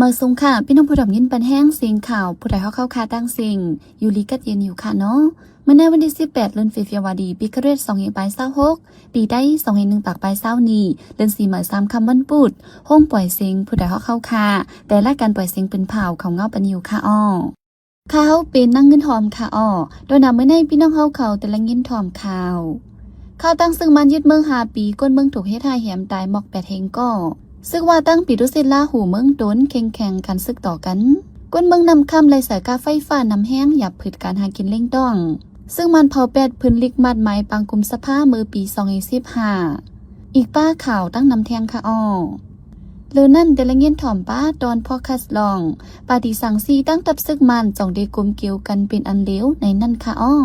ເອົາ ສົງຂະ ພີ່ນ້ອງຜູ້ຮັບຍິນປັນແຮງ ສຽງຂ່າວ ຜູ້ໃດຮອກເຂົ້າຄ່າຕ່າງເສັງ ຢູ່ດີກັດເຢັນຢູ່ຄ່າເນາະ. ມື້ໃນວັນທີສິບແປດ ເດືອນເຟບຣາຣີ ປີຄະລິດສອງພັນປາຍຊາວຫົກ ປີໄທສອງພັນໜຶ່ງປາຍຊາວນີ້ ເດືອນສີ່ມາສາມຄ່ຳວັນພຸດ ໂຮງປ່ອຍເສັງ ຜູ້ໃດຮອກເຂົ້າຄ່າ ແຕ່ລາຍການປ່ອຍເສັງເປັນພາວ ເຂົ້າເງົາປັນຢູ່ຄ່າເນາະ. ຂ້າເຮົາເປັນນາງເງິນຫອມຄ່າເນາະ. ໂດຍນຳມື້ໃນພີ່ນ້ອງເຮົາເຂົ້າແຕ່ລະເງິນຫອມຂ່າວ. ຂ່າວຕັ້ງຊຶກມານຍຶດເມືອງຫ້າປີ ຄົນເມືອງຖືກເຮັດຮ້າຍແຮມຕາຍໝອກແປດແຫ່ງກໍ. ຊຶກວ່າຕັ້ງປີຕຸເສດລາຫູເມືອງຕົນ ເຄັ່ງແຂງກັນຊຶກຕໍ່ກັນ. ຄົນເມືອງນ້ຳຄຳໄລ່ສາຍກາໄຟຟ້ານ້ຳແຮງ ຫຍາບຜືດການຫາກິນເລ້ງຕ້ອງ. ຊຶກມານເຜົາແປດຜຶນລິກໝາດໝາຍປາງກຸມສະພາເມື່ອປີສອງພັນສິບຫ້າ. ອີກປ້າຂ່າວຕັ້ງນຳແທງຄ່າເນາະ. ເລີນັ້ນແຕ່ລະເງິນຫອມປ້າຕອນພອດຄາສລອງ ປາຕີສັງຊີຕັ້ງທັບຊຶກມານ ຈ່ອງເດກົມເກວກັນເປັນອັນເລວໃນນັ້ນຄ່າເນາະ.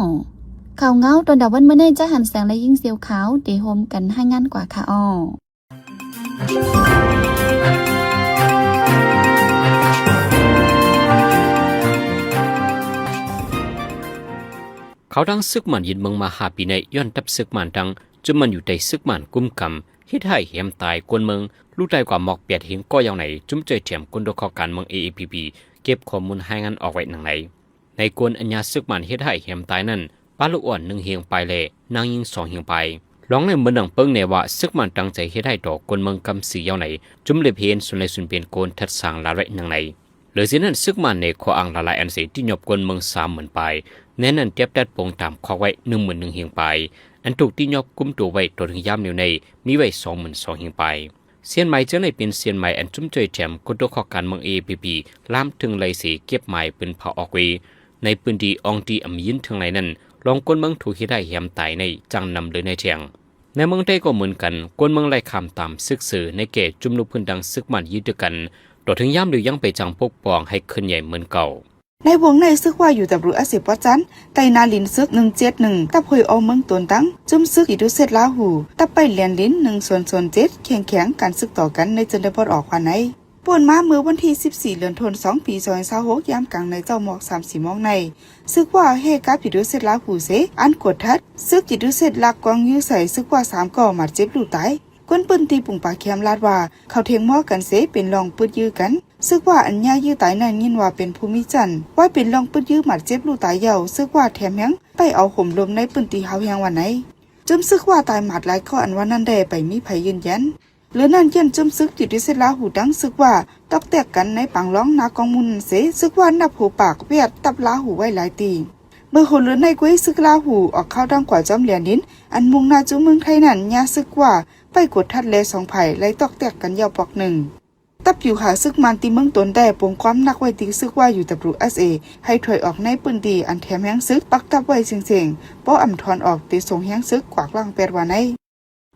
ຂ່າວເງົາຕອນດາວັນມື້ໃນ ຈະຫັນແສງ ແລະ ຍິງເຊວຂາວ ເດໂຮມກັນລາຍງານກວ່າຄ່າເນາະ. ເຂົາຕັ້ງຊຶກມານຍຶດເມືອງມາຫ້າປີໃນ ຍ້ອນທັບຊຶກມານຕັ້ງ ຈຸດມັນຢູ່ໃຕ້ຊຶກມານກຸມກຳ ເຮັດຮ້າຍແຮມຕາຍຄົນເມືອງ ລູກຕາຍກວ່າໝອກແປດແຫ່ງກໍຢ່າງໃດ ຈຸ້ມຈ່ອຍແຖມຄົນຕົວເຄາະການເມືອງ ເອເອພີພີ ເກັບຂໍ້ມູນລາຍງານອອກໄວ້ດັ່ງໃດ. ໃນກົນອັນຍາຊຶກມານເຮັດຮ້າຍແຮມຕາຍນັ້ນ ປ້າລູກອ່ອນໜຶ່ງແຫ່ງປາຍ ແລະ ນາງຍິງສອງແຫ່ງປາຍ. ລອງໃນເມືອງດັງເປິງແນ່ວ່າ ຊຶກມານຕັ້ງໃຈເຮັດຮ້າຍຕໍ່ຄົນເມືອງກຳຊື່ຢ່າງໃດ ຈຸ້ມເລັບເຫັນສ່ວນໃດສ່ວນເປັນຄົນທັດສາງລາດໄວ້ດັ່ງໃດ. ເຫຼືອຈາກນັ້ນ ຊຶກມານໃນຂໍ້ອ້າງຫຼາຍໆອັນເສຍ ຕີຫຍ້ອບຄົນເມືອງສາມໝື່ນປາຍ ໃນນັ້ນແຕ່ບຕັດປົງຕາມຄອກໄວ້ໜຶ່ງໝື່ນໜຶ່ງແຫ່ງປາຍ ອັນຖືກຕີຫຍ້ອບກຸມຕົວໄວ້ ຕົວເຖິງຍາມນີ້ໃນ ມີໄວ້ສອງໝື່ນສອງແຫ່ງປາຍ. ຊຽນໝາຍເຈົ້າໃນເປັນຊຽນໝາຍອັນຈຸ້ມຈ່ອຍແຖມຄົນຕົວເຄາະການເມືອງ ເອເອພີພີ ລາມເຖິງໄລ່ເສຍເກັບໝາຍປືນເຜົາອອກເວ ໃນພື້ນທີ່ອ່ອງທີ່ອຳຍິນເຖິງໃນນັ້ນ ລອງຄົນເມືອງຖືກເຮັດຮ້າຍແຮມຕາຍໃນຈັ່ງນຳເລີໃນແທງ. ໃນເມືອງໄທກໍເໝືອນກັນ ຄົນເມືອງໄລ່ຂ້າມຕາມຊຶກເຊີໃນແກ່ຈຸ້ມລຸກພື້ນດັ່ງຊຶກມານຢືນຖືກັນ ຕໍ່ເຖິງຍາມດຽວຍັງໄປຈ້າງປົກປ້ອງໃຫ້ເຄື່ອນໃຫຍ່ເໝືອນເກົ່າ. ໃນວົງໃນຊຶກວ່າ ຢູດັບເບິນຢູເອັສເອ ປະຈັນ ໃຕ້ນາລິນຊຶກໜຶ່ງເຈັດໜຶ່ງ ທັບຫ້ວຍອອກເມືອງຕົນຕັ້ງ ຈຸ້ມຊຶກຈີດູເສດລາຫູ ທັບໄປແລນລິນໜຶ່ງສູນເຈັດ ແຂ່ງແຂນກັນຊຶກຕໍ່ກັນໃນເຈີນໄດ້ປອດອອກວ່າໃນ ປ່ອນມາເມື່ອວັນທີສິບສີ່ ເດືອນທັນວາ ສອງ ປີສອງພັນຊາວຫົກ ຍາມກາງໃນເຈົ້າໝອກສາມສີ່ໂມງໃນ ຊຶກວ່າແຫ່ກັບຈີດູເສດລາຫູເສ ອັນກວດທັດ ຊຶກຈີດູເສດລັກກອງຢູ່ໃສ່ ຊຶກວ່າສາມກໍບາດເຈັບລູກຕາຍ. ຄົນພື້ນທີ່ປຸງປາແຄມລາດວ່າ ເຂົາແທງມໍກັນເສເປັນລອງປຶດຢື້ກັນ. ຊຶກວ່າອັນຍາຢື້ຕາຍນັ້ນຍິນວ່າເປັນຜູ້ມີຈັນ ວ່າເປັນລອງປຶດຢື້ບາດເຈັບລູກຕາຍເຍົາ ຊຶກວ່າແຖມຍັງໄປເອົາໂຫມລົມໃນພື້ນທີ່ຮາວແຮງວ່າໃນ. ຈຸ້ມຊຶກວ່າຕາຍໝາດຫຼາຍກໍອັນວ່ານັ້ນແດ່ ໄປມີໃຜຢືນຢັນ. ເຫຼືອນັ້ນ ຢ້ານຈຸ້ມຊຶກຈີດູເສດລາຫູ ດັ່ງຊຶກວ່າຕອກແຕກກັນໃນປາງລອງນາກອງມູນນັ້ນເສ ຊຶກວ່ານັບຫົວປາກວຽດທັບລາຫູໄວ້ຫຼາຍຕີ. ເມື່ອຫົວເລືອໃນກວຍຊຶກລາຫູອອກຂ່າວຕັ້ງກວ່າຈອມແລນດິນ ອັນມຸ່ງໜ້າສູ່ເມືອງໄທນັ້ນ ຍາຊຶກວ່າໄປກວດທັດແລສອງຝ່າຍໄລ່ຕອກແຕກກັນເຍົາປອກໜຶ່ງ. ທັບຢູ່ຫາຊຶກມານທີ່ເມືອງຕົນແຕ່ ປົງຄວາມໜັກໄວ້ທີ່ຊຶກວ່າ ຢູດັບເບິນຢູເອັສເອ ໃຫ້ຖອຍອອກໃນພື້ນທີ່ອັນແຖມແຮງຊຶກປັກທັບໄວ້ເສັງໆ ບໍ່ອຳຖອນອອກ ແຕ່ສົ່ງແຮງຊຶກກວາດລ້າງແປດວ່າໃນ.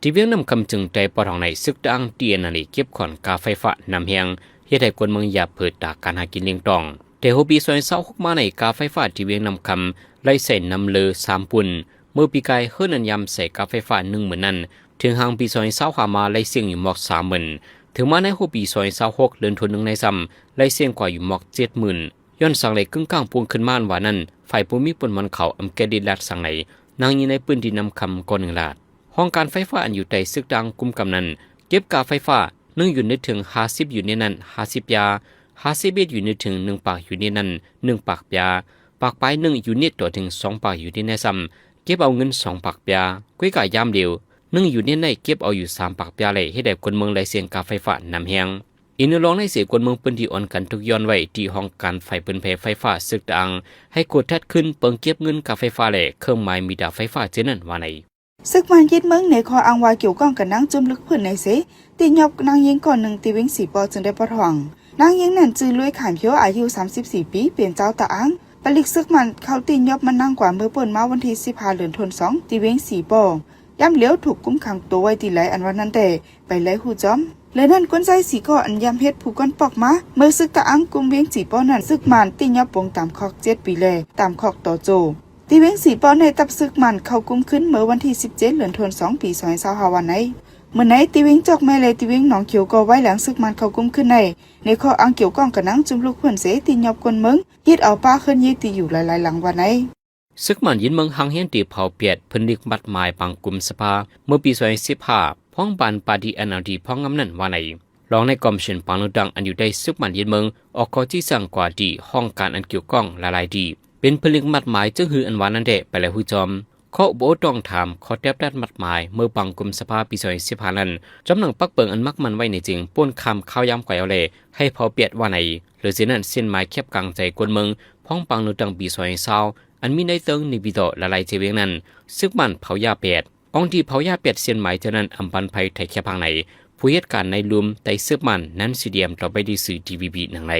ທີ່ວຽງນ້ຳຄຳ ເຈີງໃຕ້ປະທ້ອງໃນ ຊຶກຕະອາງ ທີເອັນເອັນເອ ເກັບຂອນກາໄຟຟ້ານ້ຳແຮງ ເຮັດໃຫ້ຄົນເມືອງຢາກເພີດຕາການຫາກິນລ້ຽງຕ້ອງ. ແຕ່ຫົວປີສອງພັນຊາວຫົກມາໃນ ກາໄຟຟ້າທີ່ວຽງນ້ຳຄຳ ໄລ່ໃສ່ນ້ຳເລີສາມປຸ້ນ. ເມື່ອປີກາຍເຮີ້ນອັນຍາມໃສ່ກາໄຟຟ້າໜຶ່ງໝື່ນນັ້ນ ເຖິງຫາງປີສອງພັນຊາວຫ້າມາໄລ່ສ່ຽງຢູ່ໝອກສາມໝື່ນ. ເຖິງມາໃນຫົວປີສອງພັນຊາວຫົກ ເດືອນທັນວາໜຶ່ງໃນຊ້ຳ ໄລ່ສ່ຽງກວ່າຢູ່ໝອກເຈັດໝື່ນ. ຍ້ອນສັງໃດກຶ້ງກ້າງປຸງຂຶ້ນມາອັນວ່ານັ້ນ ຝ່າຍຜູ້ມີສ່ວນມ່ວນເຂົ້າອຳແກະລິດລາດສັງໃດ ນາງຍິງໃນພື້ນທີ່ນ້ຳຄຳກໍໜຶ່ງລາດ. ຫ້ອງການໄຟຟ້າອັນຢູ່ໃຕ້ຊຶກຕະອາງກຸມກຳນັ້ນ ເກັບກາໄຟຟ້າ ໜຶ່ງຢູນິດເຖິງຫ້າສິບຢູນິດນັ້ນຫ້າສິບປຽ ຫ້າສິບເອັດຢູນິດເຖິງໜຶ່ງປາກຢູນິດນັ້ນໜຶ່ງປາກປຽ ປາກປາຍໜຶ່ງຢູນິດຕໍ່ເຖິງສອງປາກຢູນິດໃນຊ້ຳ ເກັບເອົາເງິນສອງປາກປຽ. ກວຍກາຍາມດຽວ ໜຶ່ງຢູນິດໃນເກັບເອົາຢູ່ສາມປາກປຽ ແລະ ເຮັດໃຫ້ຄົນເມືອງໄລ່ສ່ຽງກາໄຟຟ້ານ້ຳແຮງ. ອີກໜຶ່ງລອງໃນເສ ຄົນເມືອງພື້ນທີ່ອ່ອນກັນທຸກຍ້ອນໄວ້ທີ່ຫ້ອງການຝ່າຍເຜີຍແຜ່ໄຟຟ້າຊຶກຕະອາງ ໃຫ້ກວດທັດຄືນເປິງເກັບເງິນກາໄຟຟ້າ ແລະ ເຄື່ອງໝາຍມີຕາໄຟຟ້າເຊັ່ນນັ້ນວ່າໃນ. ຊຶກມານຍຶດເມືອງໃນຂໍ້ອ້າງວ່າກ່ຽວຂ້ອງກັບນາງຈຸ້ມລຸກພື້ນໃນເສ ຕີຫຍ້ອບນາງຍິງກ່ອນໜຶ່ງທີ່ວຽງສີປໍ້ ເຊິ່ງໄດ້ປະທ້ອງ. ນາງຍິງນັ້ນຊື່ ລວຍ ຂາມຂຽວ ອາຍຸສາມສິບສີ່ປີ ເປັນຊາວຕະອາງ. ປະລິກຊຶກມານເຂົ້າຕີຫຍ້ອບມານາງກວ່າເມື່ອປ່ອນມາວັນທີສິບຫ້າ ເດືອນທັນວາ ສອງ ທີ່ວຽງສີປໍ້. ຍາມຫຼຽວຖືກຄຸມຂັງຕົວໄວ້ທີ່ໄລ່ອັນວ່ານັ້ນແຕ່ ໄປໄລ່ຮູ້ຈອມ. ເຫຼືອນັ້ນ ຄົນຊາຍສີ່ກໍອັນຍາມເຮັດຜູ້ກ້ອນປອກມາ ເມື່ອຊຶກຕະອາງກຸມວຽງສີປໍ້ນັ້ນ ຊຶກມານຕີຫຍ້ອບປົງຕາມຄອກເຈັດປີ ແລະ ຕາມຄອກຕໍ່ໂຈ. ທີ່ວຽງສີປໍ້ໃນ ທັບຊຶກມານເຂົ້າກຸມຂຶ້ນເມື່ອວັນທີສິບເຈັດ ເດືອນທັນວາ ສອງ ປີສອງພັນຊາວຫ້າວ່າໃນ. ເມື່ອໃນທີ່ວຽງຈອກແມ ແລະ ທີ່ວຽງໜອງຂຽວກໍໄວ້ຫຼັງຊຶກມານເຂົ້າກຸມຂຶ້ນໃນ ໃນຂໍ້ອ້າງກ່ຽວຂ້ອງກັບນາງຈຸ້ມລຸກພື້ນເສ ຕີຫຍ້ອບຄົນເມືອງ ຍຶດເອົາປ່າເຮືອນເຍຕິຢູ່ຫຼາຍໆຫຼັງວ່າໃນ. ຊຶກມານຍຶດເມືອງຫາງແຮງທີ່ເຜົາປຽດ ເພິ່ນລິກໝາດໝາຍປາງກຸມສະພາ ເມື່ອປີສອງພັນສິບຫ້າ ພອງບານປາຕີ ເອັນແອລທີ ພອງງາມນັ້ນວ່າໃນ. ລອງນາຍກອມເຊິນປາງເລືອກຕັ້ງ ອັນຢູ່ໃຕ້ເສິກໝັ້ນເຢັນເມືອງ ອອກຂໍ້ຊີ້ສ້າງກວ່າທີ່ຫ້ອງການອັນກ່ຽວຂ້ອງຫຼາຍໆທີ່ ເປັນຜະລຶກມັດໝາຍເຊິ່ງຫືອອັນວ່ານັ້ນແດ່ ໄປແລ້ວຮູ້ຈອມ. ຂໍ້ອົບໂອ້ຕ້ອງຖາມ ຂໍ້ແຕບຕັດມັດໝາຍ ເມື່ອປາງກຸມສະພາປີສອງພັນສິບຫ້ານັ້ນ ຈຳໜັງປັກເປິງອັນມັກໝັ້ນໄວ້ນີ້ຈຶ່ງ ໂປ້ນຂ້າມຄາວຍາມໄກເອົາແລ ໃຫ້ເຜົາປຽດວ່າໃນ. ເຫຼືອຈາກນັ້ນ ເສັ້ນໝາຍແຄບກາງໃຈກວນເມືອງ ພ້ອມປາງເລືອກຕັ້ງປີສອງພັນຊາວ ອັນມີໃນເຕີງໜີບຕໍ່ຫຼາຍໆຈະແວງນັ້ນ ເສິກໝັ້ນເຜົາຢາແປດ. ອ່ອງທີ່ເຜົາຢາແປດເສັ້ນໝາຍເທື່ອນັ້ນ ອຳພັນໄພໄທແຄບທາງໃນ ຜູ້ເຮັດການໃນລຸ່ມໃຕ້ເສິກໝັ້ນ ນັ້ນຊິດຽມຕໍ່ໄປທີ່ຊື່ ທີວີບີ ໜັງໃນ.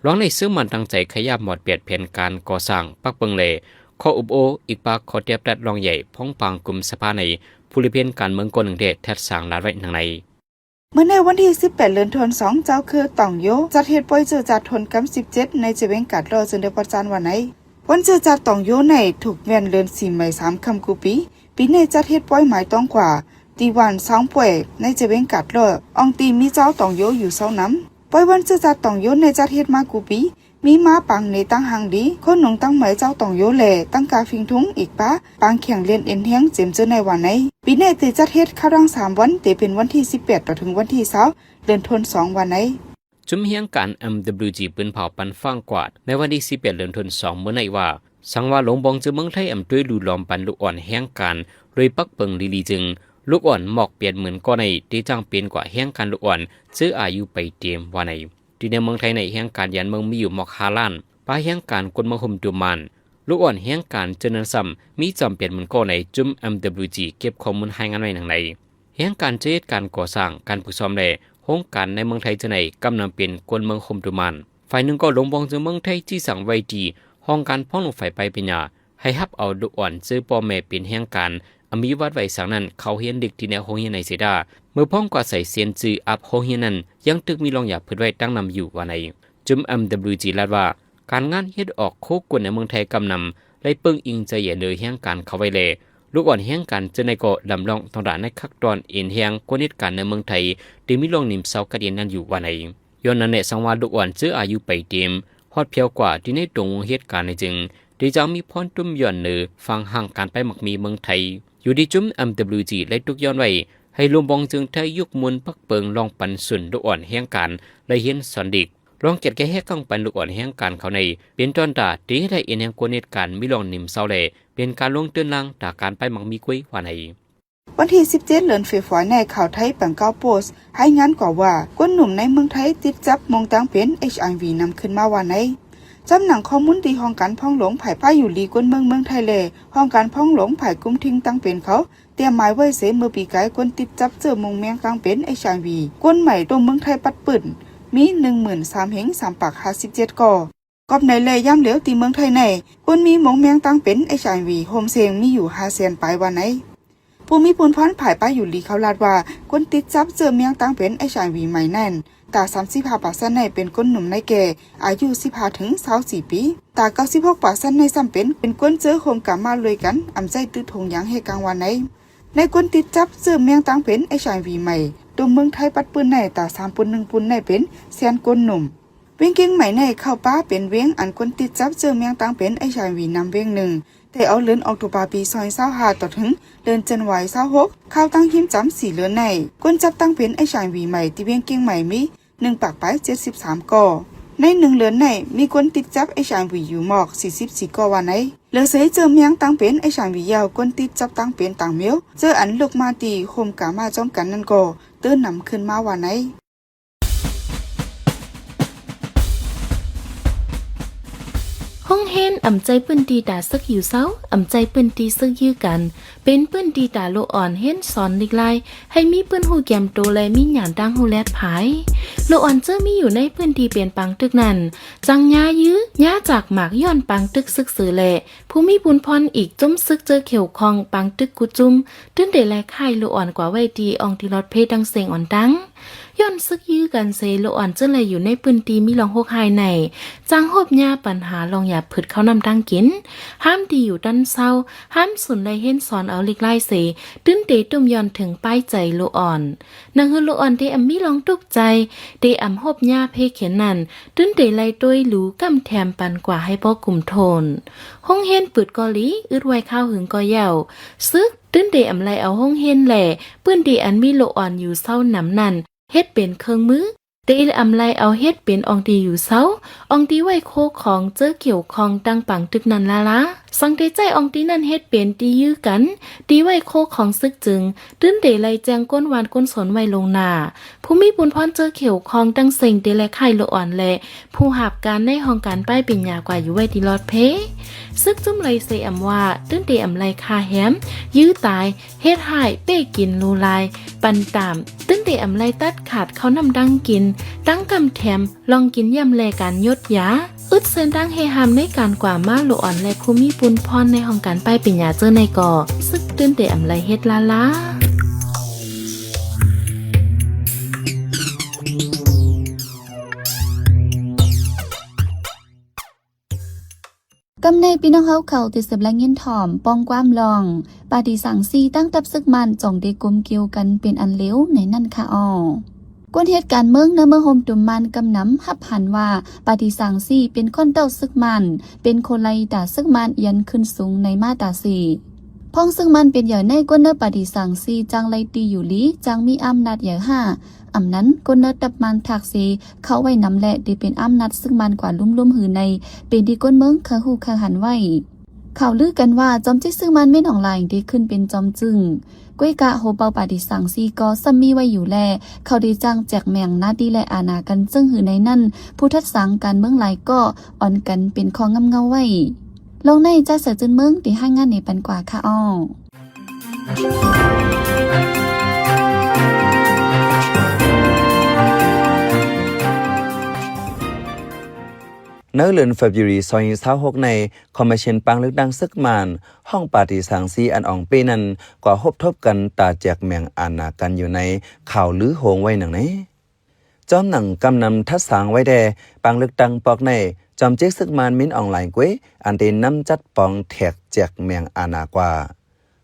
ລອງໃນເສິກໝັ້ນຕັ້ງໃຈຂະຫຍາບໝອດແປດແຜນການກໍ່ສ້າງປັກເປິງແລ ຂໍ້ອົບໂອ້ອີກປາກຂໍ້ແຕບຕັດລອງໃຫຍ່ ພ້ອມປາງກຸມສະພາໃນ ຜູ້ລິເພນການເມືອງກ້ອນໜຶ່ງແດ່ ແທດສາງລາດໄວ້ໜັງໃນ. ເມື່ອໃນວັນທີສິບແປດ ເດືອນທວນສອງ ເຈົ້າເຄືອຕອງໂຢ ຈັດເຮັດປ່ອຍເຈີຈາດທົນກຳສິບເຈັດ ໃນຈະແວງກາດລໍ ເຊິ່ງໄດ້ປະຈານວ່າໃນ ວັນເຈີຈາດຕອງໂຢໃນທຸກແມ່ນເດືອນສີ່ໄໝສາມຄ່ຳກູປີ. ປີໃນຈັດເຮັດປ່ອຍໝາຍຕ້ອງກວ່າ ທີ່ບ້ານຊອງປ່ວຍ ໃນຈະແວງກາດລໍ ອ່ອງທີ່ມີເຈົ້າຕອງໂຢຢູ່ເຊົານຳ. ປ່ອຍວັນເຈີຈາດຕອງໂຢໃນຈັດເຮັດມາກູປີ ມີມາປາງເນຕັ້ງຫາງດີ ໂຄໜຸງຕັ້ງໄໝເຈົ້າຕອງໂຢແລ ຕັ້ງກາຟິງທຸງ ອີກປາ ປາງແຂ່ງລຽນເອັນແຮງເຈມເຈີໃນວ່າໃນ. ປີໃນເຕຈັດເຮັດຄາວດອງສາມວັນ ເຕເປັນວັນທີສິບແປດ ຕໍ່ເຖິງວັນທີຊາວ ເດືອນທວນສອງວ່າໃນ. ຈຸມແຮງການ ເອັມດັບເບິນຢູຈີ ປືນເຜົາປັນຟາງກວາດ ໃນວັນທີສິບແປດ ເດືອນທວນສອງ ເມື່ອໃນວ່າ ສັງວາລົງບອງເຈີເມືອງໄທ ອຳຕ້ວຍຫຼູຫຼອມປັນລູກອ່ອນແຮງການ ໂດຍປັກເປິງລີລີຈຶ່ງ ລູກອ່ອນໝອກແປດໝື່ນກໍໃນ ເຕຈ້າງເປັນກວ່າແຮງການລູກອ່ອນ ເຈີອາຍຸໄປເຕັມວ່າໃນ. ທີ່ໃນເມືອງໄທໃນແຮງການຢານເມືອງມີຢູ່ໝອກຫ້າລ້ານ ປາແຮງການຄົນເມືອງໂຮມຕຸມມານ ລູກອ່ອນແຮງການເຈີນັ້ນຊ້ຳ ມີຈອມແປດໝື່ນກໍໃນ ຈຸມ ເອັມດັບເບິນຢູຈີ ເກັບຂໍ້ມູນລາຍງານໄວ້ໜັງໃນ. ແຮງການເຈີເຮັດການກໍ່ສ້າງ ການຝຶກຊ້ອມແລ ໂຮງການໃນເມືອງໄທເທື່ອໃນ ກຳນຳເປັນຄົນເມືອງໂຮມຕຸມມານ. ຝ່າຍໜຶ່ງກໍ ໂລງບອງເຈີເມືອງໄທ ຊີ້ສັງໄວ້ທີ່ຫ້ອງການພອງຫຼວງຝ່າຍປາຍປັນຍາ ໃຫ້ຮັບເອົາລູກອ່ອນເຈີພໍ່ແມ່ເປັນແຮງການ ອາມີວັດໄວສັງນັ້ນ ເຂົ້າຮຽນເດັກທີ່ໃນໂຮງຮຽນໃນເສດາ ເມື່ອພ້ອມກວ່າໃສ່ເຊັນຊື່ອັບໂຮງຮຽນນັ້ນ ຍັງຕຶກມີລອງຢາເພິດໄວ້ຕັ້ງນຳຢູ່ວ່າໃນ. ຈຸມ ເອັມດັບເບິນຢູຈີ ລາດວ່າ ການງານເຮັດອອກໂຄກົນໃນເມືອງໄທກຳນຳ ໄດ້ເປິ້ງອີງໃຈໃຫຍ່ເລີຍແຮງການເຂົ້າໄວ້ແລ ລູກອ່ອນແຮງການເທື່ອໃນກໍດຳລອງຕ້ອງດາໃນຄັກຕອນເອັນແຮງ ຄົນເຮັດການໃນເມືອງໄທ ທີ່ມີລອງໜິມເຊົາກັດເອັນນັ້ນຢູ່ວ່າໃນ. ຍ້ອນນັ້ນແຫຼະ ສັງວາລູກອ່ອນເຈີອາຍຸໄປເຕັມ ຮອດພຽວກວ່າທີ່ໃນຕົງວົງເຮັດການໃນຈຶ່ງ ທີ່ຈະມີພອນຕຸ້ມຍ້ອນເນີ ຟັງຫ່າງການໄປໝາກມີເມືອງໄທ ຢູ່ທີ່ຈຸມ ເອັມດັບເບິນຢູຈີ ໄດ້ຕຸກຍ້ອນໄວ້ ໃຫ້ລວມບອງເຈີໄທ ຍຸກມຸນປັກເປິງລອງປັນສຸນລູກອ່ອນແຮງການ ແລະ ຮຽນສອນເດັກ ລອງແກດແກ້ແຮກກ້ອງປັນລູກອ່ອນແຮງການເຂົ້າໃນ ເປັນຕອນຕາ ທີ່ເຮັດໃຫ້ເອັນແຮງຄົນເຮັດການມີລອງໜິມເຊົາແລ ເປັນການລົງເຕີນລາງຕາການໄປໝາກມີກວຍວ່າໃນ. ວັນທີສິບເຈັດ ເດືອນເຟບຣາຍ ໃນຂ່າວໄທ ປາງເກົ້າໂປສ ລາຍງານກວ່າວ່າ ຄົນໜຸ່ມໃນເມືອງໄທຕິດຈັບມົງຕັ້ງເປັນ ເອັດຊ໌ໄອວີ ນຳຂຶ້ນມາວ່າໃນ. ຈຳໜັງຂໍ້ມູນທີ່ຫ້ອງການພອງຫຼວງຝ່າຍປ້າຍຢູ່ລີກວນເມືອງເມືອງໄທ ແລະ ຫ້ອງການພອງຫຼວງຝ່າຍກຸມທິງຕັ້ງເປັນເຂົາ ຕຽມໝາຍໄວ້ເສ ເມື່ອປີກາຍຄົນຕິດຈັບເຊື້ອມົງແມງຕັ້ງເປັນ ເອັດຊ໌ໄອວີ ຄົນໃໝ່ຕົວເມືອງໄທປັດປື້ນ ມີ ໜຶ່ງໝື່ນສາມພັນສາມຮ້ອຍຫ້າສິບເຈັດກໍ. ກອບໃນໄລຍະຢາມຫຼຽວທີ່ເມືອງໄທໃນ ຄົນມີມົງແມງຕັ້ງເປັນ ເອັດຊ໌ໄອວີ ໂຮມເສັງມີຢູ່ ຫ້າແສນປາຍວ່າໃນ. ຜູ້ມີພູນພອນຝ່າຍປ້າຍຢູ່ລີເຂົາລາດວ່າ ຄົນຕິດຈັບເຊື້ອແມງຕັ້ງເປັນ ເອັດຊ໌ໄອວີ ໃໝ່ນັ້ນ ຕາ ສາມສິບຫ້າເປີເຊັນ ໃນເປັນຄົນໜຸ່ມໃນແກ່ ອາຍຸ ສິບຫ້າ ເຖິງ ຊາວສີ່ປີ, ຕາ ເກົ້າສິບຫົກເປີເຊັນ ໃນຊ້ຳເປັນ ເປັນຄົນເຈີໂຮມກາມາລວຍກັນ ອຳໃຊ້ຕື້ຖົງຢາງແຮກາງວ່າໃນ. ໃນຄົນຕິດຈັບເຊື້ອແມງຕັ້ງເປັນ ເອັດຊ໌ໄອວີ ໃໝ່ ຕົວເມືອງໄທປັດປື້ນໃນ ຕາ ສາມປຸ້ນໜຶ່ງປຸ້ນ ໃນເປັນແສນຄົນໜຸ່ມ. ວຽງກຽງໃໝ່ໃນເຂົ້າປາເປັນວຽງອັນຄົນຕິດຈັບເຊື້ອແມງຕັ້ງເປັນ ເອັດຊ໌ໄອວີ ນຳວຽງໜຶ່ງ ແຕ່ເອົາເດືອນອອກໂຕບາປີສອງພັນຊາວຫ້າ ຕໍ່ເຖິງເດືອນຈັນວາຣີ ຊາວຫົກ ຂ່າວຕັ້ງຮິມຈຳສີ່ເດືອນໃນ ຄົນຈັບຕັ້ງເປັນ ເອັດຊ໌ໄອວີ ໃໝ່ທີ່ວຽງກຽງໃໝ່ມີ ໜຶ່ງປາກປາຍເຈັດສິບສາມກໍ. ໃນໜຶ່ງເດືອນໃນ ມີຄົນຕິດຈັບ ເອັດຊ໌ໄອວີ ຢູ່ໝອກ ສີ່ສິບສີ່ກໍວ່າໃນ. ເຫຼືອໃສ່ເຈີແມງຕັ້ງເປັນ ເອັດຊ໌ໄອວີ ແລ້ວ ຄົນຕິດຈັບຕັ້ງເປັນຕ່າງແມວ ເຈີອັນລຸກມາຕີໂຮມກາມາຈ້ອມກັນນັ້ນກໍ ເຕີນນຳຂຶ້ນມາວ່າໃນ. ໂຮງຮຽນອຳໃຈພື້ນທີ່ຕາເສິກຢູ່ເຊົາ, ອຳໃຈພື້ນທີ່ເສິກຢື້ກັນ, ເປັນພື້ນທີ່ຕາລູກອ່ອນຮຽນສອນຫຼີກລາຍ ໃຫ້ມີພື້ນຮູ້ກຽມໂຕ ແລະ ມີຍານຕ່າງຮູ້ແລດພາຍ. ລູກອ່ອນເຈີມີຢູ່ໃນພື້ນທີ່ເປັນປາງຕຶກນັ້ນ ຈັ່ງຍາຢື້ ຍາຈາກໝາກຍ້ອນປາງຕຶກເສິກເສີ ແລະ ຜູ້ມີບຸນພອນອີກຈຸ້ມເສິກເຈີຂຽວຂ້ອງປາງຕຶກກຸຈຸ້ມ ຕື່ນເຕໄລ່ຄ້າຍລູກອ່ອນກວ່າໄວ້ທີ່ອ່ອງທີ່ລອດເພດດັ່ງເສັງອ່ອນຕັ້ງ. ຍ້ອນເສິກຢື້ກັນເສ ລູກອ່ອນເຈີໄລ່ຢູ່ໃນພື້ນທີ່ມີລອງໂຮກຮ້າຍໃນ ຈັ່ງພົບຍາບັນຫາລອງຢາຜືດເຂົ້ານ້ຳທາງກິນ, ຫ້າມທີ່ຢູ່ຕັ້ນເຊົາ, ຫ້າມສູນໄລ່ຮຽນສອນເອົາຫຼີກລາຍເສ ຕື່ນເຕຕຸ້ມຍ້ອນເຖິງປາຍໃຈລູກອ່ອນ. ໜັງຫືອລູກອ່ອນເຕອຳມີລອງທຸກໃຈ ເຕອຳພົບຍາເພກເຂັນນັ້ນ ຕື່ນເຕໄລ່ໂຕ້ຍຫຼູກຳແຖມປັນກວ່າໃຫ້ພໍກຸ້ມໂທນ. ໂຮງຮຽນປຶດກໍຫຼີ ອຶດໄວ້ຄາວຫຶງກໍເຍົາວ. ເສິກ ຕື່ນເຕອຳໄລ່ເອົາໂຮງຮຽນ ແລະ ພື້ນທີ່ອັນມີລູກອ່ອນຢູ່ເຊົານຳນັ້ນ ເຮັດເປັນເຄື່ອງມື ເຕອຳໄລເອົາເຮັດເປັນອ່ອງຕີຢູ່ເຊົາ, ອ່ອງຕີໄວ້ໂຄຂອງເຈີກ່ຽວຂ້ອງຕ່າງປາງຕຶກນັ້ນລະລາ. ສັງເຕໃຊ້ອ່ອງຕີນັ້ນເຮັດເປັນທີ່ຢື້ກັນ, ທີ່ໄວ້ໂຄຂອງຊຶກຈຶ່ງ, ຕື່ນເຕໄລ່ແຈ້ງກົນບ້ານກົນຊົນໄວ້ລ່ວງໜ້າ. ຜູ້ມີບຸນພອນເຈີກ່ຽວຂ້ອງທັງເສັງເຕແລຄ້າຍໂລອອນ ແລະ ຜູ້ຮັບການໃນຫ້ອງການປ້າຍປີນຍາກວ່າຢູ່ໄວ້ທີ່ລອດເພ. ຊຶກຈຸ້ມໄລ່ເຊອຳວ່າ, ຕື່ນເຕອຳໄລຂ້າແຮມ, ຢື້ຕາຍ, ເຮັດຮ້າຍ, ເປ້ກິນ, ລູລາຍ, ປັນຕາມ, ຕື່ນເຕອຳໄລຕັດຂາດເຂົ້ານ້ຳດັງກິນ, ຕັ້ງກຳແຖມ, ລອງກິນຢ້ຳແລການຍົດຢາ, ອຶດເສັ້ນທາງເຮຫ້າມໃນການກວ່າມາໂລອອນ ແລະ ຜູ້ມີບຸນພອນໃນຫ້ອງການປ້າຍປີນຍາເຈີໃນກໍ ຊຶກຕື່ນເຕອຳໄລເຮັດລາລາ. ກຳໃນພີ່ນ້ອງເຮົາເຂົາຕິດເສບລາຍງຽນຖ່ອມ ປ້ອງຄວາມລອງ ປາຕີສາງຊີຕັ້ງທັບຊຶກມ້ານ ຈ່ອງເດກົມກ່ຽວກັນເປັນອັນເລວໃນນັ້ນຄະອໍ. ກົນເຮັດການເມືອງນຳເມືອງໂຮມຕຸມມ່ານກຳນຳຮັບຫັນວ່າ ປາຕີສາງຊີເປັນຄົນເຕົ້າຊຶກມ້ານ ເປັນຄົນໄລ່ຕາຊຶກມ້ານຢັນຂຶ້ນສູງໃນມາຕາສີ່. ພ້ອງຊຶກມ້ານເປັນໃຫຍ່ໃນກົນເນີປາຕີສາງຊີຈັ່ງໄລ່ຕີຢູ່ລີ ຈັ່ງມີອຳນາດໃຫຍ່ຫ້າ ອຳນັ້ນ ກົນເນີຕັບມານທາກຊີ ເຂົ້າໄວ້ນຳແລະ ທີ່ເປັນອຳນາດຊຶກມານກວ່າລຸ່ມໆ ຫືອໃນ ເປັນທີ່ຄົນເມືອງເຄີຍຮູ້ເຄີຍຫັນໄວ້. ຂ່າວລືກັນວ່າ ຈອມຈິກຊຶກມານມິນອອງລາຍ ທີ່ຂຶ້ນເປັນຈອມຈຶ່ງ ກ້ວຍກະໂຮເປົ່າປາຕີສາງຊີກໍຊ້ຳມີໄວ້ຢູ່ແລ ເຂົາໄດ້ຈ້າງແຈກແບ່ງໜ້າທີ່ ແລະ ອານາກັນເຊິ່ງຫືອໃນນັ້ນ ຜູ້ທັດສາງການເມືອງຫຼາຍກໍອ່ອນກັນເປັນຂໍ້ງຳເງົາໄວ້. ລອງໃນຈາກເສືອຈືນເມືອງ ທີ່ຮາຍງານໃນປັນກວ່າຄະອໍ. ໃນເດືອນ February ສອງພັນຊາວຫົກ ໃນຄອມມິຊຽນປາງເລືອກຕັ້ງຊຶກມານ ຫ້ອງປາຕີສາງຊີອັນອອງເປ້ນັ້ນ ກວ່າຮົບທົບກັນຕາແຈກແບ່ງອານາກັນຢູ່ໃນ ຂ່າວລືໂຮງໄວ້ໜັງໃນ. ຈອມໜັງກຳນຳທັດສາງໄວ້ແດ່ ປາງເລືອກຕັ້ງປອກໃນ ຈອມຈິກຊຶກມານມິນອອງລາຍ ກ້ວຍ ອັນເຕນຳຈັດປອງແທກແຈກແບ່ງອານາກວ່າ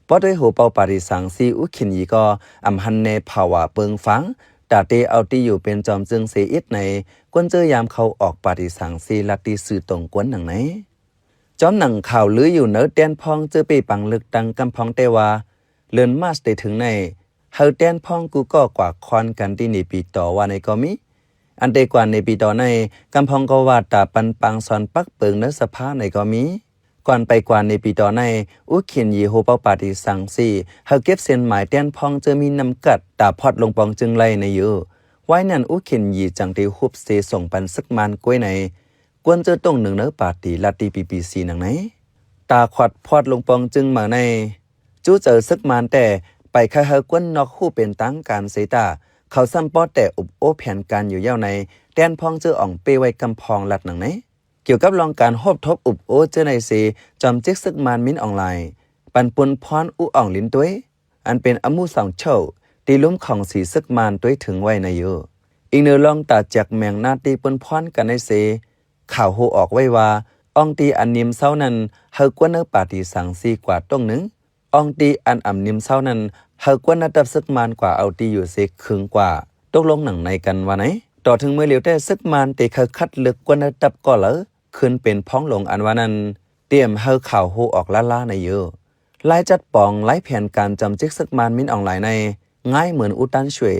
ປອດດ້ວຍໂຮເປົ່າປາຕີສາງຊີ ອູຂິນຢີ ກໍອຳຫັນແນພາວະເປິງຟາງ ຕາເຕເອົາຕີຢູ່ເປັນຈອມຈຶ່ງເສອິດໃນ ກົນເຈີຍາມເຂົ້າອອກປາຕີສາງຊີລັດທີ່ຊື່ຕົງກົນໜັງໃນ. ຈອມໜັງຂ່າວລືຢູ່ເນີແຕ່ນພ້ອງເຈີເປ້ປາງເລືອກຕັ້ງກຳພອງແຕ່ວ່າ ເດືອນມາດເຕເຖິງໃນ ເຮົາແຕ່ນພ້ອງກູ່ກໍກວ່າຄອນກັນທີ່ເນປີຕໍວ່າໃນກໍມີ. ອັນເຕກວ່າເນປີຕໍໃນ ກຳພອງກໍວ່າຕາປັນປາງຊອນປັກເປິງເນີສະພາໃນກໍມີ. ກ່ອນໄປກວ່າເນປີຕໍໃນ ອູຂິນຢີໂຮເປົ່າປາຕີສາງຊີ ເຮົາເກັບເສັ້ນໝາຍແຕ່ນພ້ອງເຈີມີນຳກັດ ຕາພອດລົງປອງຈຶ່ງໄລ່ໃນຢູ່. ວາຍນັ້ນອູຂິນຢີຈັ່ງໄດ້ຮຸບເຊສົ່ງປັນຊຶກມານກ້ວຍໃນ ກວນເຈີຕົງໜຶ່ງເນີປາຕີລັດທີ່ ພີພີຊີ ໜັງໃນ. ຕາຂອດພອດລົງປອງຈຶ່ງເໝີໃນ ຈູ້ເຈີຊຶກມານແຕ່ ໄປໄຄເຮົາກວນນອກຮູ້ເປັນທາງການເສຍຕາ ເຂົາຊ້ຳປອດແຕ່ອົບໂອ້ແຜນການຢູ່ຍາວໃນ ແຕ່ນພ້ອງເຈີອອງເປ້ໄວ້ກຳພອງລັດໜັງໃນ. ກ່ຽວກັບລອງການຮົບທົບອົບໂອ້ເຈີໃນເສ ຈອມຈິກຊຶກມານມິນອອງລາຍ ປັນປຸນພອນອູອອງລິນຕົວຍ ອັນເປັນອະມຸສອງໂຈ ທີ່ລຸ່ມຂອງສີຊຶກມານຕົວຍເຖິງໄວ້ໃນຢູ່. ອີງເນີລອງຕາແຈກແບ່ງໜ້າທີ່ປົນພອນກັນໃນເສ ຂ່າວຮູ້ອອກໄວ້ວ່າ ອ່ອງຕີອັນນິມເຊົານັ້ນ ເຮົາກວນເນີປາຕີສາງຊີກວ່າຕົງໜຶ່ງ, ອ່ອງຕີອັນອຳນິມເຊົານັ້ນ ເຮົາກວນເນີຕັບຊຶກມານກວ່າເອົາຕີຢູ່ເສຄຶງກວ່າ ຕົກລົງໜັງໃນກັນວ່າໃນ. ຕໍ່ເຖິງມື້ຫຼຽວແຕ່ຊຶກມານເຕເຂົ້າຄັດເລືອກກວນເນີຕັບກໍເລີ ຂຶ້ນເປັນພອງຫຼວງອັນວ່ານັ້ນ ຕຽມເຮົາຂ່າວຮູ້ອອກລ້າໆໃນຢູ່. ລາຍຈັດປອງ ລາຍແຜນການຈອມຈິກຊຶກມານມິນອອງລາຍໃນ ງ່າຍເໝືອນອູຕານຊ່ວຍ.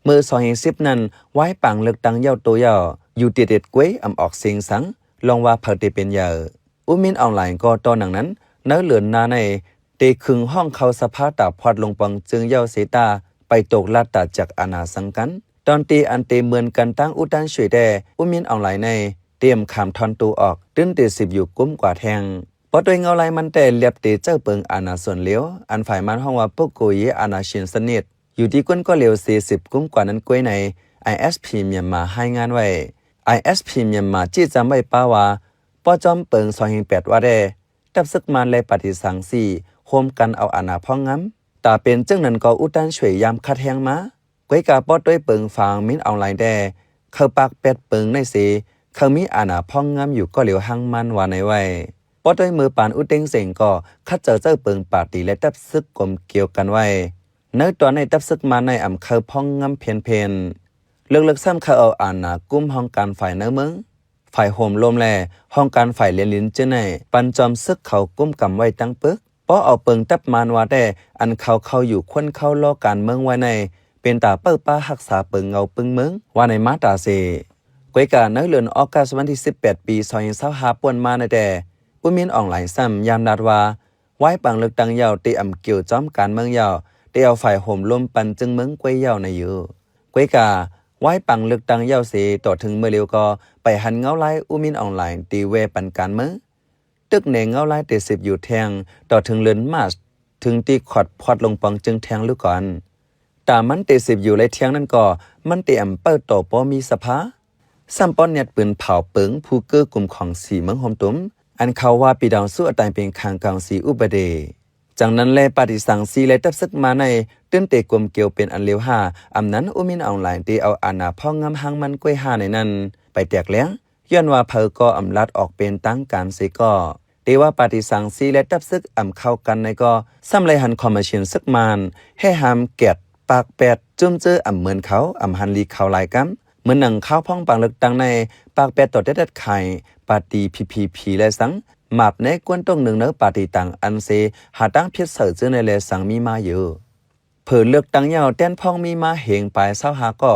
ເມື່ອສອງພັນສິບນັ້ນ ວາຍປາງເລືອກຕັ້ງເຍົາໂຕເຍົາ ຢູ່ຕິດເດັດກວຍອຳອອກເສງສັງ ລອງວ່າເຜີເຕເປັນເຍົາ. ອູມິນອອງລາຍກໍຕໍ່ໜັງນັ້ນ ໃນເດືອນໜ້າໃນ ເຕຄຶງຫ້ອງເຂົ້າສະພາຕາພອດລົງປອງຈຶ່ງເຍົາເສຕາ ໄປຕົກລາດຕາຈັກອານາສັງກັນ. ຕອນທີ່ອັນເຕເໝືອນກັນຕັ້ງອູຕານຊ່ວຍແຕ່ ອູມິນອອງລາຍໃນ ຕຽມຂາມທອນໂຕອອກ ຕື່ນເຕສິບຢູ່ກຸ້ມກວ່າແທ່ງ. ປອດດ້ວຍເງົາລາຍມັນແຕ່ລຽບເຕເຈົ້າເປິງອານາສ່ວນຫຼຽວ ອັນຝ່າຍມານຮ້ອງວ່າ ໂປໂກເຢອານາຊິນສະນິດ ຢູ່ທີ່ກ້ວນກໍຫຼຽວເສສິບກຸ້ມກວ່ານັ້ນກວຍໃນ ໄອເອສພີ ມຽນມາ ຮາຍງານໄວ້. ໄອເອສພີ ມຽນມາ ຊີ້ຈຳໄວ້ປ້າວ່າ ປ້ອຈອມເປິງສອງເຮງແປດວ່າແດ່ ຕັບຊຶກມານ ແລະ ປາຕີສາງຊີ ໂຮມກັນເອົາອານາພອງງຳ. ຕາເປັນເຊິ່ງນັ້ນກໍ ອູຕານຊ່ວຍຍາມຂັດແຮງມາ ກວຍກາປອດດ້ວຍເປິງຟາງມິນອອງລາຍແດ່ ເຂົາປາກແປດເປິງໃນເສ ເຂົາມີອານາພອງງຳຢູ່ກໍຫຼຽວຮັ່ງໝັ້ນວ່າໃນໄວ້. ປອດດ້ວຍເມີປານອູເຕັງເສັງກໍ ຂັດເຈົ້າເຈົ້າເປິງປາຕີ ແລະ ຕັບຊຶກກົມກ່ຽວກັນໄວ້. ໃນຕອນໃນຕັບຊຶກມານໃນອຳເຂົາພອງງຳເພນໆ ເລິກໆຊ້ຳເຂົາເອົາອານາກຸ້ມຫ້ອງການຝ່າຍໃນເມືອງ ຝ່າຍໂຮມລົມ ແລະ ຫ້ອງການຝ່າຍແລນລິນເຈີໃນ ປັນຈອມຊຶກເຂົາກຸ້ມກຳໄວ້ຕັ້ງປຶກ. ພໍເອົາເປິງຕັບມານວ່າແຕ່ ອັນເຂົາເຂົ້າຢູ່ຄົນເຂົ້າລໍ້ການເມືອງໄວ້ໃນ ເປັນຕາເປີ້າປ້າຮັກສາເປິງເງົາປຶ້ງເມືອງ ວ່າໃນມາດຕາສີ່. ກວຍກາໃນເດືອນອອກກັສວັນທີສິບແປດ ປີສອງພັນຊາວຫ້າ ປ່ວນມານັ້ນແຕ່ ອຸມິນ ອອງລາຍ ຊ້ຳຢ້ຳລາດວ່າ ວາຍປັງເລືອກຕັ້ງຍາວ ເຕອຳກ່ຽວຈ້ອມການເມືອງຍາວ ເຕເອົາຝ່າຍໂຮມລົມປັ່ນຈຶ່ງເມືອງກວຍຍາວໃນຢູ່. ກວຍກາ ວາຍປັງເລືອກຕັ້ງຍາວເສ ຕໍ່ເຖິງເມື່ອເລັວກໍໄປຫັນເງົາລາຍອຸມິນ ອອງລາຍ ເຕແວ່ປັນການເມືອງ ຕຶກແນເງົາລາຍເຕສິບຢູ່ແທ່ງ ຕໍ່ເຖິງເດືອນມາດ ເຖິງຕີຂອດພອດລົງປອງຈຶ່ງແທ່ງລູກກ່ອນ. ຕາມັນເຕສິບຢູ່ໄລແທ່ງນັ້ນກໍ ມັນເຕອຳເປີ້າຕໍ່ບໍ່ມີສະພາ ຊ້ຳປ້ອນແນດປືນເຜົາເປິງຜູ້ເກີ້ກຸມຂອງສີ່ເມືອງໂຮມຕຸມ ອັນເຂົາວ່າປີດອງສູ້ອາຕາຍເປັນຂາງກອງສີອຸບະເດ. ຈັ່ງນັ້ນແລ ປາຕີສັງຊີ ແລະ ຕັບເສິກມານໃນ ຕື່ນເຕກົມກຽວເປັນອັນເລວຫ້າ ອຳນັ້ນອຸມິນ ອອງລາຍ ເຕເອົາອານາພອງງາມຫ້າງມັນກວຍຫ້າໃນນັ້ນ ໄປແຕກແຫຼງ ຍ້ອນວ່າໃຜກໍອຳລາດອອກເປັນທາງການເສກໍ ເຕວ່າປາຕີສັງຊີ ແລະ ຕັບເສິກອຳເຂົ້າກັນໃນກໍ ຊ້ຳໄລ່ຫັນຄອມມະຊິນເສິກມານ ແຫ່ຫາມແກດ ປາກແປດ ຈຸ້ມເຈີອຳເມີນເຂົາ ອຳຫັນລີເຂົາຫຼາຍກຳ ເໝືອນໜັງຄາວພອງປັງເລືອກຕັ້ງໃນ ປາກແປດຕໍ່ແຕ່ດັດຂາຍ ປາຕີ ພີພີພີ ແລະ ສັງ ມາບໃນກວນຕົງໜຶ່ງເນີປາຕີຕ່າງອັນເສ ຫາຕັ້ງຜິດໃສ່ເຈີໃນແລສັງມີມາຢູ່. ເຜີເລືອກຕັ້ງຍາວແຕ່ນພອງມີມາເຮງປາຍຊາວຫ້າກໍ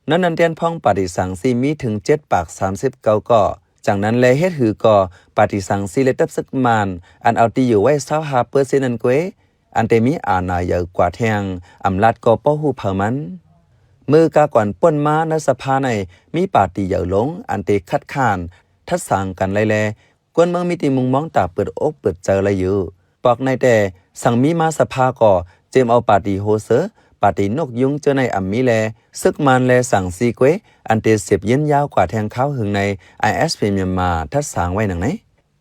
ໃນນັ້ນແຕ່ນພອງປາຕີສັງຊີມີເຖິງເຈັດປາກສາມສິບເກົ້າກໍ ຈັ່ງນັ້ນແລເຮັດຫືກໍ ປາຕີສັງຊີ ແລະ ຕັບເສິກມານ ອັນເອົາຕີຢູ່ໄວ້ຊາວຫ້າເປີເຊັນນັ້ນເກວ ອັນເຕມີອານາໃຫຍ່ກວ່າແທ່ງ ອຳລາດກໍບໍ່ຮູ້ເຜີມັນ. ເມື່ອກາກ່ອນປ່ນມາໃນສະພາໃນ ມີປາຕີໃຫຍ່ລົງ ອັນເຕຄັດຄ້ານ ທັດສາງກັນໄລ່ແລ ກວນເມືອງມີທີ່ມຸງມອງຕາເປີດອົກເປີດໃຈໄລ່ຢູ່. ປອກໃນແຕ່ ສັງມີມາສະພາກໍ ເຈມເອົາປາຕີໂຮເຊີ ປາຕີນົກຍຸງເຈີໃນອຳມີແລ ເສິກມານແລສັງຊີເກວ ອັນເຕເສບເຢັນຍາວກວ່າແທ່ງຄາວຫຶງໃນ ໄອເອສພີ ມຽນມາ ທັດສາງໄວ້ໜັງໃນ.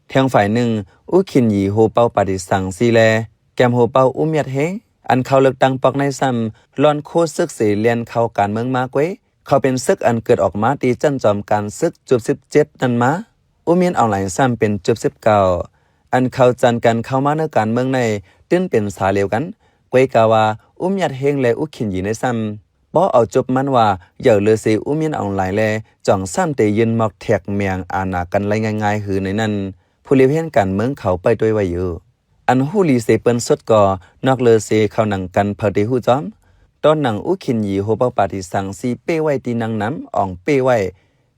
ແທງຝ່າຍໜຶ່ງ ອູຄິນຢີໂຮເປົາປາຕີສັງຊີແລ ແກມໂຮເປົາອຸມຽດເຮງ ອັນເຂົ້າເລືອກຕັ້ງປອກໃນຊ້ຳ ລອນໂຄເສິກເສແລ່ນເຂົ້າການເມືອງມາເກວ ເຂົາເປັນເສິກອັນເກີດອອກມາທີ່ຊັ້ນຈອມການເສິກຈຸບສິບເຈັດນັ້ນມາ ອຸມິນອອງລາຍຊ້ຳເປັນຈຸບສິບເກົ້າ ອັນເຂົາຈັນກັນເຂົ້າມາໃນການເມືອງໃນ ຕື່ນເປັນສາລຽວກັນ ກວຍກາວ່າ ອຸມຽດເຮງ ແລ ອຸຄິນຢີໃນຊ້ຳ ປໍເອົາຈົບມັນວ່າ ໃຫຍ່ເລີເສອຸມິນອອງລາຍ ແລ ຈອງຊ້ຳເຕຍື່ນມອກແທກແມງອານາກັນໄລ່ງ່າຍໆ ຫືໃນນັ້ນ ຜູ້ລຽວເຫັນການເມືອງເຂົາໄປດ້ວຍໄວ້ຢູ່. ອັນຮູ້ລີເສເປີ້ນສຸດກໍ ນອກເລີເສເຂົາໜັງກັນເຜີເຕຮູ້ຈອມ ຕອນໜັງອຸຄິນຢີໂຮເປົາປາຕີສັງຊີເປ້ໄວ້ທີ່ນັ່ງນຳອອງເປ້ໄວ້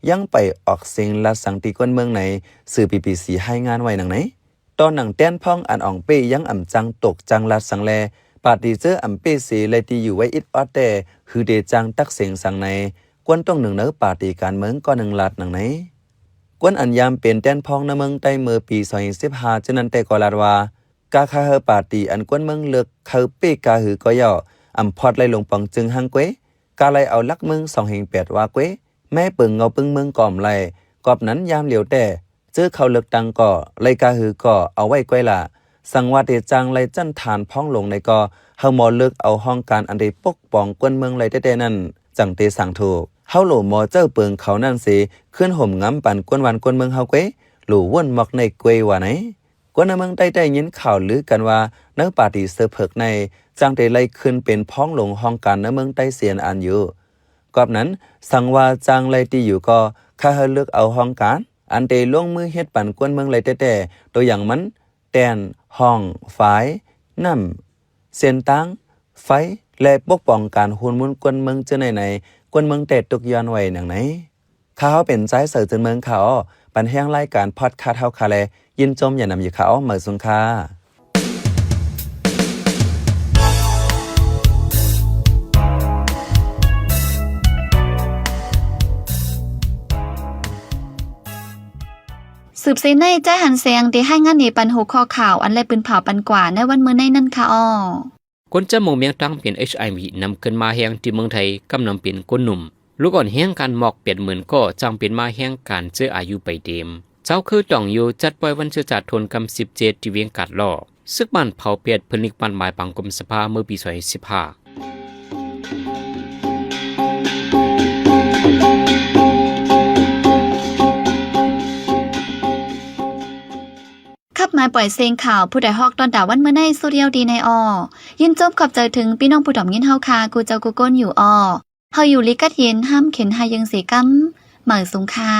ຍັງໄປອອກເສັງລາດສັງທີ່ກວນເມືອງໃນ ສື່ ບີບີຊີ ຮາຍງານໄວ້ໜັງໃນ. ຕອນໜັງແຕ່ນພອງອັນອອງເປ້ຍັງອຳຈັ່ງຕົກຈັ່ງລາດສັງແລ ປາຕີເຈີອຳເປ້ເສໄລ່ທີ່ຢູ່ໄວ້ອິດອອດແຕ່ ຫືເຕຈ້າງຕັກເສັງສັງໃນ ກວນຕົງໜຶ່ງເນີປາຕີການເມືອງກໍໜຶ່ງລາດໜັງໃນ. ກວນອັນຍາມເປັນແຕ່ນພອງໃນເມືອງໃຕ້ເມື່ອປີສອງພັນສິບຫ້າ ເຈົ້ານັ້ນແຕ່ກໍລາດວ່າ ກາຄາເຮີປາຕີອັນກວນເມືອງເລືອກເຂົາເປ້ກາຫືກໍເຍົາ ອຳພອດໄລ່ລົງປອງຈຶ່ງຮັ່ງເກວ ກາໄລ່ເອົາຫຼັກເມືອງສອງເຮງແປດວ່າເກວ ແມ້ເປິງເງົາປຶ້ງເມືອງກໍອຳໄລ່ ກອບນັ້ນຍາມຫຼຽວແຕ່ ເຈີເຂົາເລືອກຕັ້ງກໍ ໄລ່ກາຫືກໍເອົາໄວ້ກວຍລະ ສັງວ່າເຕຈ້າງໄລ່ຈັນທານພອງລົງໃນກໍ ເຮົາໝໍເລືອກເອົາຫ້ອງການອັນເຕປົກປ້ອງກວນເມືອງໄລ່ແຕ່ໆນັ້ນ ຈັ່ງເຕສ້າງທຸກ ເຮົາໂຫຼໝໍເຈີເປິງເຂົານັ້ນເສ ຄືນໂຮມງາມປານກວນບ້ານກວນເມືອງເຮົາເກວ ໂຫຼວົນມອກໃນເກວວ່າໃນ. ກວນໃນເມືອງໃຕ້ໄດ້ຍິນຂ່າວລືກັນວ່າ ໃນປາຕີເສືອເຜິກໃນ ຈ້າງເຕໄລ່ຂຶ້ນເປັນພອງລົງຫ້ອງການໃນເມືອງໃຕ້ເສຍນອານຢູ່ ກອບນັ້ນ ສັງວ່າຈ້າງໄລ່ທີ່ຢູ່ກໍ ຄາເຮົາເລືອກເອົາຫ້ອງການ ອັນເຕລົງມືເຮັດປັນກວນເມືອງໄລ່ແຕ່ໆ ໂຕຢ່າງມັນ ແຕ່ນ, ຫ້ອງ, ຝາຍ, ນ້ຳ, ເສັ້ນທາງ, ໄຟ ແລະ ປົກປ້ອງການໂຮນມູນກວນເມືອງເຈີໃນໃນ ກວນເມືອງແຕ່ຕົກຍ້ອນໄວ້ໜັງໃນ. ຂ້າເຮົາເປັນຊາຍເສີເຈີນເມືອງຂ້າອໍ ປັນແຮງລາຍການພອດຄາດເຮົາຄາແລ ຍິນຊົມຢ່ານຳຢູ່ຂ້າອໍ ໝາຍສູງຄ່າ. ສືບເສຍໃນ ຈ້າຍຫັນແສງ ໄດ້ຮາຍງານເນປັນຫົວຂໍ້ຂ່າວ ອັນແລະປືນເຜົາປັນກວ່າ ໃນວັນມື້ໃນນັ້ນຄ່າອໍ. ຄົນຈຳໝູກແມງຕ່າງເປັນ ເອັດໄອວີ ນຳຂຶ້ນມາແຮງທີ່ເມືອງໄທ ກຳນຳເປັນຄົນໜຸ່ມ. ລູກອ່ອນແຮງການໝອກ ແປດໝື່ນກໍ ຈ້າງເປັນມາແຮງການເຊື້ອອາຍຸໄປເຕັມ. ຊາວເຄີຕອງຢູ່ ຈັດປ່ອຍວັນເຊື້ອຊາດໂທນກຳສິບເຈັດ ທີ່ວຽງກາດລໍ້. ຊຶກບ້ານເຜົາແປດ ເພິ່ນລິກບ້ານໝາຍບາງກົມສະພາ ເມື່ອປີສອງພັນສິບຫ້າ. ຂັບມາປ່ອຍເສັງຂ່າວ ຜູ້ໃດຮອກຕອນດາວັນມື້ໃນ ສຸດຍອດດີໃນອອ. ຍິນຊົມຂອບໃຈເຖິງພີ່ນ້ອງຜູ້ດອມຍິນເຮົາຄ່າ ກູ່ເຈົ້າກູ່ກົນຢູ່ອອ. ເຮົາຢູ່ລີກັດເຢັນ ຫ້າມເຂັນຫາຍືງເສກຳ ໝາຍສູງຄ່າ.